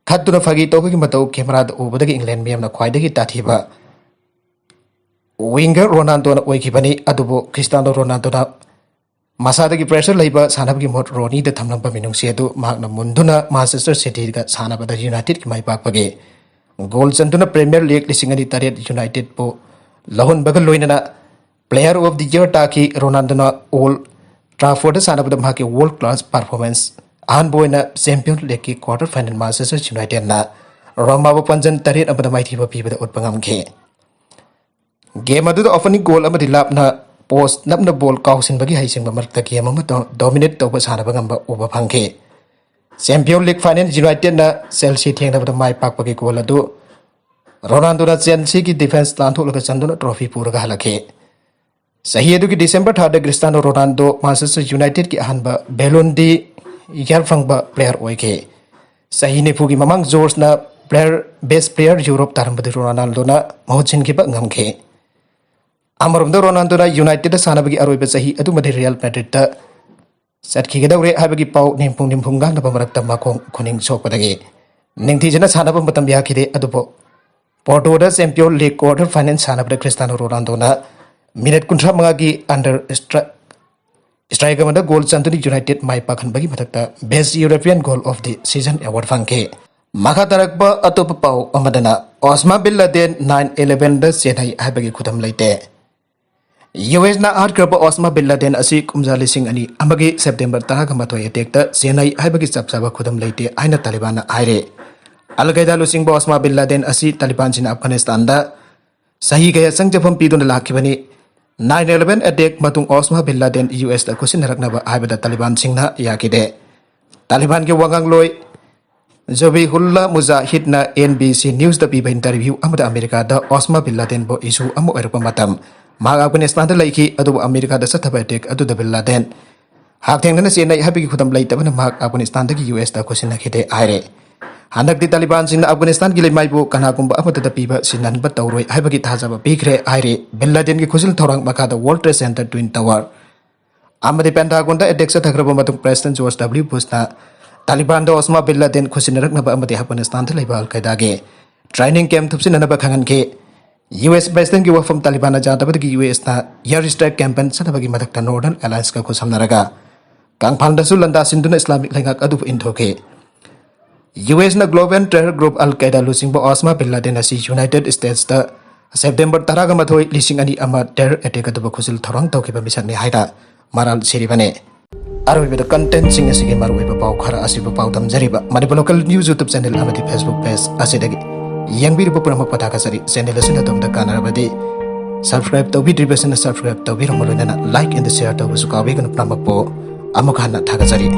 ꯈꯠꯇꯨꯅ ꯐꯥꯒꯤ ꯇꯧꯕꯒꯤ ꯃꯇꯧ ꯀꯦꯃꯦꯔꯥꯗ ꯎꯕꯗꯒꯤ ꯏꯪꯂꯦꯟ ꯃꯤꯌꯥꯝꯅ ꯈ꯭ꯋꯥꯏꯗꯒꯤ ꯇꯥꯊꯤꯕ ꯋꯤꯡꯒꯔ ꯔꯣꯅꯥꯜꯗꯣꯅ ꯑꯣꯏꯈꯤꯕꯅꯤ꯫ ꯑꯗꯨꯕꯨ ꯈ꯭ꯔꯤꯁꯇꯤꯌꯥꯅꯣ ꯔꯣꯅꯥꯜꯗꯣꯅ ꯃꯁꯥꯗꯒꯤ ꯄ꯭ꯔꯦꯁꯔ ꯂꯩꯕ ꯁꯥꯟꯅꯕꯒꯤ ꯃꯍꯨꯠ ꯔꯣꯅꯤꯗ ꯊꯝꯂꯝꯕ ꯃꯤꯅꯨꯡꯁꯤ ꯑꯗꯨ ꯃꯍꯥꯛꯅ ꯃꯨꯟꯗꯨꯅ ꯃꯥꯟꯆꯦꯁꯇꯔ ꯁꯤꯇꯤꯒ ꯁꯥꯟꯅꯕꯗ ꯌꯨꯅꯥꯏꯇꯦꯗꯀꯤ ꯃꯥꯏ ꯄꯥꯛꯄꯒꯤ ꯒꯣꯜ ꯆꯟꯗꯨꯅ ꯄ꯭ꯔꯤꯃꯤꯌꯔ ꯂꯤꯒ ꯂꯤꯁꯤꯡ ꯑꯅꯤ ꯇꯔꯦꯠ ꯌꯨꯅꯥꯏꯇꯦꯗꯄꯨ ꯂꯧꯍꯟꯕꯒ ꯂꯣꯏꯅꯅ Player of the Year ꯇꯥꯈꯤ꯫ ꯔꯣꯅꯥꯜꯗꯣꯅ ꯑꯣꯜ ꯇ꯭ꯔꯥꯐꯣꯔꯗ ꯁꯥꯟꯅꯕꯗ ꯃꯍꯥꯛꯀꯤ ꯋꯥꯔꯜ ꯀ꯭ꯂꯥꯁ ꯄꯔꯐꯣꯔꯃꯦꯟꯁ, ꯑꯍꯥꯟꯕ ꯑꯣꯏꯅ ꯆꯦꯝꯄꯤꯌꯟꯁ ꯂꯤꯒꯀꯤ ꯀ꯭ꯋꯥꯔꯇꯔ ꯐꯥꯏꯅꯦꯜ ꯃꯥꯟꯆꯦꯁꯇꯔ ꯌꯨꯅꯥꯏꯇꯦꯗꯅ ꯔꯣꯃꯥꯕꯨ ꯄꯥꯟꯖꯟ ꯇꯔꯦꯠ ꯑꯃꯗ ꯃꯥꯏꯊꯤꯕ ꯄꯤꯕꯗ ꯎꯠꯄ ꯉꯝꯈꯤ꯫ ꯒꯦꯝ ꯑꯗꯨꯗ ꯑꯣꯄꯅꯤꯡ ꯒꯣꯜ ꯑꯃꯗꯤ ꯂꯥꯞꯅ ꯄꯣꯁ ꯅꯞꯅ ꯕꯣꯜ ꯀꯥꯎꯁꯤꯟꯕꯒꯤ ꯍꯩꯁꯤꯡꯕ ꯃꯔꯛꯇ ꯒꯦꯝ ꯑꯃ ꯗꯣ-, ꯗꯣꯃꯤꯅꯦꯠ ꯇꯧꯕ ꯁꯥꯟꯅꯕ ꯉꯝꯕ ꯎꯕ ꯐꯪꯈꯤ꯫ ꯆꯦꯝꯄꯤꯌꯟ ꯂꯤꯒ ꯐꯥꯏꯅꯦꯜ ꯌꯨꯅꯥꯏꯇꯦꯗꯅ ꯆꯦꯜꯁꯤ ꯊꯦꯡꯅꯕꯗ ꯃꯥꯏ ꯄꯥꯛꯄꯒꯤ ꯒꯣꯜ ꯑꯗꯨ ꯔꯣꯅꯥꯜꯗꯣꯅ ꯆꯦꯜꯁꯤꯒꯤ ꯗꯤꯐꯦꯟꯁ ꯂꯥꯟꯊꯣꯛꯂꯒ ꯆꯟꯗꯨꯅ ꯇ꯭ꯔꯣꯐꯤ ꯄꯨꯔꯒ ꯍꯜꯂꯛꯈꯤ꯫ ꯆꯍꯤ ꯑꯗꯨꯒꯤ ꯗꯤꯁꯦꯝꯕꯔ ꯊꯥꯗ ꯈ꯭ꯔꯤꯁꯇꯤꯌꯥꯅꯣ ꯔꯣꯅꯥꯜꯗꯣ ꯃꯥꯟꯆꯦꯁꯇꯔ ꯌꯨꯅꯥꯏꯇꯦꯗꯀꯤ ꯑꯍꯥꯟꯕ ꯕꯦꯂꯣꯟ ꯗꯤ ꯌꯥꯔ ꯐꯪꯕ ꯄ꯭ꯂꯦꯌꯔ ꯑꯣꯏꯈꯤ꯫ ꯆꯍꯤ ꯅꯤꯐꯨꯒꯤ ꯃꯃꯥꯡ ꯖꯣꯔꯖꯅ ꯄ꯭ꯂꯦꯌꯔ, ꯕꯦꯁ ꯄ꯭ꯂꯦꯌꯔ ꯌꯨꯔꯣꯞ ꯇꯥꯔꯝꯕꯗꯨ ꯔꯣꯅꯥꯜꯗꯣꯅ ꯃꯍꯨꯠ ꯁꯤꯟꯈꯤꯕ ꯉꯝꯈꯤ꯫ ꯑꯃꯔꯣꯝꯗ ꯔꯣꯅꯥꯜꯗꯣꯅ ꯌꯨꯅꯥꯏꯇꯦꯗꯇ ꯁꯥꯟꯅꯕꯒꯤ ꯑꯔꯣꯏꯕ ꯆꯍꯤ ꯑꯗꯨꯃꯗꯤ ꯔꯤꯌꯦꯜ ꯃꯦꯗ꯭ꯔꯤꯗꯇ ꯆꯠꯈꯤꯒꯗꯧꯔꯦ ꯍꯥꯏꯕꯒꯤ ꯄꯥꯎ ꯅꯤꯝꯐꯨꯡ ꯅꯤꯝꯐꯨꯡ ꯉꯥꯡꯅꯕ ꯃꯔꯛꯇ ꯃꯈꯣꯡ ꯈꯨꯅꯤꯡ ꯁꯣꯛꯄꯗꯒꯤ ꯅꯤꯡꯊꯤꯖꯅ ꯁꯥꯟꯅꯕ ꯃꯇꯝ ꯌꯥꯈꯤꯗꯦ꯫ ꯑꯗꯨꯕꯨ ꯄꯣꯔꯇꯣꯗ ꯆꯦꯝꯄꯤꯌꯟ ꯂꯤꯒ ꯀ꯭ꯋꯥꯔꯇꯔ ꯐꯥꯏꯅꯦꯜ ꯁꯥꯟꯅꯕꯗ ꯈ꯭ꯔꯤꯁꯇꯤꯌꯥꯅꯣ ꯔꯣꯅꯥꯜꯗꯣꯅ ꯃꯤꯅꯠ ꯀꯨꯟꯊ꯭ꯔꯥ ꯃꯉꯥꯒꯤ ꯑꯟꯗꯔ ꯏꯁꯇ꯭ꯔꯥꯏꯛ ꯑꯃꯗ ꯒꯣꯜ ꯆꯟꯗꯨꯅ ꯌꯨꯅꯥꯏꯇꯦꯗ ꯃꯥꯏ ꯄꯥꯛꯍꯟꯕꯒꯤ ꯃꯊꯛꯇ Best European Goal of the Season award ꯐꯪꯈꯤ꯫ ꯃꯈꯥ ꯇꯥꯔꯛꯄ ꯑꯇꯣꯞꯄ ꯄꯥꯎ ꯑꯃꯗꯅ, ꯑꯣꯁꯃꯥ ꯕꯤꯟ ꯂꯥꯗꯦꯟ ꯅꯥꯏꯟ ꯏꯂꯦꯚꯦꯟꯗ ꯆꯦꯟꯅꯩ ꯍꯥꯏꯕꯒꯤ ꯈꯨꯗꯝ ꯂꯩꯇꯦ꯫ ꯌꯨ ꯑꯦꯁꯅ ꯍꯥꯠꯈ꯭ꯔꯕ ꯑꯣꯁꯃꯥ ꯕꯤꯟ ꯂꯥꯗꯦꯟ ꯑꯁꯤ ꯀꯨꯝꯖꯥ ꯂꯤꯁꯤꯡ ꯑꯅꯤ ꯑꯃꯒꯤ ꯁꯦꯞꯇꯦꯝꯕꯔ ꯇꯔꯥꯒ ꯃꯥꯊꯣꯏ ꯑꯦꯇꯦꯛꯇ ꯆꯦꯟꯅꯩ ꯍꯥꯏꯕꯒꯤ ꯆꯞ ꯆꯥꯕ ꯈꯨꯗꯝ ꯂꯩꯇꯦ ꯍꯥꯏꯅ ꯇꯥꯂꯤꯕꯥꯟꯅ ꯍꯥꯏꯔꯦ꯫ ꯑꯜ ꯀꯥꯏꯗꯥ ꯂꯨꯆꯤꯡꯕ ꯑꯣꯁꯃꯥ ꯕꯤꯟ ꯂꯥꯗꯦꯟ ꯑꯁꯤ ꯇꯥꯂꯤꯕꯥꯟꯁꯤꯡꯅ ꯑꯐꯒꯥꯅꯤꯁꯇꯥꯟꯗ ꯆꯍꯤ ꯀꯌꯥ ꯆꯪ ꯆꯐꯝ ꯄꯤꯗꯨꯅ ꯂꯥꯛꯈꯤꯕꯅꯤ꯫ ꯅꯥꯏꯟ ꯏꯂꯦꯚꯦꯟ ꯑꯦꯇꯦꯛ ꯃꯇꯨꯡ ꯑꯣꯁꯃꯥ ꯕꯤꯟ ꯂꯥꯗꯦꯟ ꯌꯨ ꯑꯦꯁꯇ ꯈꯨꯠꯁꯤꯟꯅꯔꯛꯅꯕ ꯍꯥꯏꯕꯗ ꯇꯥꯂꯤꯕꯥꯟꯁꯤꯡꯅ ꯌꯥꯈꯤꯗꯦ꯫ ꯇꯥꯂꯤꯕꯥꯟꯒꯤ ꯋꯥꯉꯥꯡꯂꯣꯏ ꯖꯕꯤꯍꯨꯜꯂꯥ ꯃꯨꯖꯥꯍꯤꯗꯅ ꯑꯦꯟ ꯕꯤ ꯁꯤ ꯅ꯭ꯌꯨꯁꯇ ꯄꯤꯕ ꯏꯟꯇꯔꯚ꯭ꯌꯨ ꯑꯃꯗ ꯑꯃꯦꯔꯤꯀꯥꯗ ꯑꯣꯁꯃꯥ ꯕꯤꯟ ꯂꯥꯗꯦꯟꯕꯨ ꯏꯁꯨ ꯑꯃ ꯑꯣꯏꯔꯛꯄ ꯃꯇꯝ ꯃꯍꯥꯛ ꯑꯐꯒꯥꯅꯤꯁꯇꯥꯟꯗ ꯂꯩꯈꯤ, ꯑꯗꯨꯕꯨ ꯑꯃꯦꯔꯤꯀꯥꯗ ꯆꯠꯊꯕ ꯑꯦꯇꯦꯛ ꯑꯗꯨꯗ ꯕꯤꯟ ꯂꯥꯗꯦꯟ ꯍꯛꯊꯦꯡꯅꯅ ꯆꯦꯟꯅꯩ ꯍꯥꯏꯕꯒꯤ ꯈꯨꯗꯝ ꯂꯩꯇꯕꯅ ꯃꯍꯥꯛ ꯑꯐꯒꯥꯅꯤꯁꯇꯥꯟꯗꯒꯤ ꯌꯨ ꯑꯦꯁꯇ ꯈꯨꯠꯁꯤꯟꯅꯈꯤꯗꯦ ꯍꯥꯏꯔꯦ꯫ ꯍꯟꯗꯛꯇꯤ ꯇꯥꯂꯤꯕꯥꯟꯁꯤꯡꯅ ꯑꯐꯒꯥꯅꯤꯁꯇꯥꯟꯒꯤ ꯂꯩꯃꯥꯏꯕꯨ ꯀꯅꯥꯒꯨꯝꯕ ꯑꯃꯠꯇꯗ ꯄꯤꯕ ꯁꯤꯟꯅꯍꯟꯕ ꯇꯧꯔꯣꯏ ꯍꯥꯏꯕꯒꯤ ꯊꯥꯖꯕ ꯄꯤꯈ꯭ꯔꯦ ꯍꯥꯏꯔꯦ꯫ ꯕꯤꯟ ꯂꯥꯗꯦꯟꯒꯤ ꯈꯨꯠꯁꯨ ꯊꯧꯔꯥꯡ ꯃꯈꯥꯗ ꯋꯥꯔꯜ ꯇ꯭ꯔꯦꯗ ꯁꯦꯟꯇꯔ ꯇ꯭ꯋꯤꯟ ꯇꯋꯥꯔ ꯑꯃꯗꯤ ꯄꯦꯟꯇꯥꯒꯣꯟꯗ ꯑꯦꯇꯦꯛ ꯆꯠꯊꯈ꯭ꯔꯕ ꯃꯇꯨꯡ ꯄ꯭ꯔꯦꯁꯤꯗꯦꯟ ꯖꯣꯔꯖ ꯗꯕ꯭ꯂꯤꯎ ꯕꯨꯁꯅ ꯇꯥꯂꯤꯕꯥꯟꯗ ꯑꯣꯁꯃꯥ ꯕꯤꯟ ꯂꯥꯗꯦꯟ ꯈꯨꯠꯁꯤꯟꯅꯔꯛꯅꯕ ꯑꯃꯗꯤ ꯑꯐꯒꯥꯅꯤꯁꯇꯥꯟꯗ ꯂꯩꯕ ꯑꯜ ꯀꯥꯏꯗꯥꯒꯤ ꯇ꯭ꯔꯦꯅꯤꯡ ꯀꯦꯝꯞ ꯊꯨꯞꯆꯤꯟꯅꯅꯕ ꯈꯪꯍꯟꯈꯤ꯫ ꯌꯨ ꯑꯦꯁ ꯄ꯭ꯔꯦꯁꯤꯗꯦꯟꯠꯀꯤ ꯋꯥꯐꯝ ꯇꯥꯂꯤꯕꯥꯟꯅ ꯌꯥꯗꯕꯗꯒꯤ ꯌꯨ ꯑꯦꯁꯅ ꯑꯦꯌꯔ ꯁ꯭ꯇ꯭ꯔꯥꯏꯛ ꯀꯦꯝꯄꯦꯟ ꯆꯠꯅꯕꯒꯤ ꯃꯊꯛꯇ ꯅꯣꯔꯗꯔꯟ ꯑꯦꯂꯥꯌꯟꯁꯀ ꯈꯨꯠꯁꯝꯅꯔꯒ ꯀꯪꯐꯥꯜꯗꯁꯨ ꯂꯥꯟꯗꯥꯁꯤꯟꯗꯨꯅ ꯏꯁꯂꯥꯃꯤꯛ ꯂꯩꯉꯥꯛ ꯑꯗꯨꯕꯨ ꯏꯟꯊꯣꯛꯈꯤ꯫ ꯌꯨ ꯑꯦꯁꯅ ꯒ꯭ꯂꯣꯕꯦꯜ ꯇꯦꯔꯔ ꯒ꯭ꯔꯨꯞ ꯑꯜ ꯀꯥꯏꯗꯥ ꯂꯨꯆꯤꯡꯕ ꯑꯣꯁꯃꯥ ꯕꯤꯟ ꯂꯥꯗꯦꯟ ꯑꯁꯤ ꯌꯨꯅꯥꯏꯇꯦꯗ ꯁ꯭ꯇꯦꯠꯁꯇ ꯁꯦꯞꯇꯦꯝꯕꯔ ꯇꯔꯥꯒ ꯃꯥꯊꯣꯏ, ꯂꯤꯁꯤꯡ ꯑꯅꯤ ꯑꯃ ꯇꯦꯔꯔ ꯑꯦꯇꯦꯛ ꯑꯗꯨꯕꯨ ꯈꯨꯖꯤꯜ ꯊꯧꯔꯥꯡ ꯇꯧꯈꯤꯕ ꯃꯤꯁꯛꯅꯤ ꯍꯥꯏꯅ ꯃꯔꯥꯜ ꯁꯤꯔꯤꯕꯅꯤ꯫ ꯑꯔꯣꯏꯕꯗ ꯀꯟꯇꯦꯟꯠꯁꯤꯡ ꯑꯁꯤꯒꯤ ꯃꯔꯨꯑꯣꯏꯕ ꯄꯥꯎ ꯈꯔ ꯑꯁꯤꯕꯨ ꯄꯥꯎꯗꯝꯖꯔꯤꯕ Manipur local news YouTube channel ꯑꯃꯗꯤ ꯐꯦꯁꯕꯨꯛ ꯄꯦꯖ ꯑꯁꯤꯗꯒꯤ ꯌꯦꯡꯕꯤꯔꯤꯕ ꯄꯨꯝꯅꯃꯛꯄꯨ ꯊꯥꯒꯠꯆꯔꯤ꯫ ꯆꯦꯅꯦꯜ ꯑꯁꯤꯅ ꯑꯗꯣꯝꯗ ꯀꯥꯟꯅꯔꯕꯗꯤ ꯁꯕꯁꯀ꯭ꯔꯥꯏꯕ ꯇꯧꯕꯤꯗ꯭ꯔꯤꯕꯁꯤꯡꯅ ꯁꯕꯁꯀ꯭ꯔꯥꯏꯕ ꯇꯧꯕꯤꯔꯝꯕ ꯂꯣꯏꯅꯅ ꯂꯥꯏꯛ ꯑꯦꯟ ꯁꯤꯌꯔ ꯇꯧꯕꯁꯨ ꯀꯥꯎꯕꯤꯒꯅꯨ꯫ ꯄꯨꯝꯅꯃꯛꯄꯨ ꯑꯃꯨꯛ ꯍꯟꯅ ꯊꯥꯒꯠꯆꯔꯤ꯫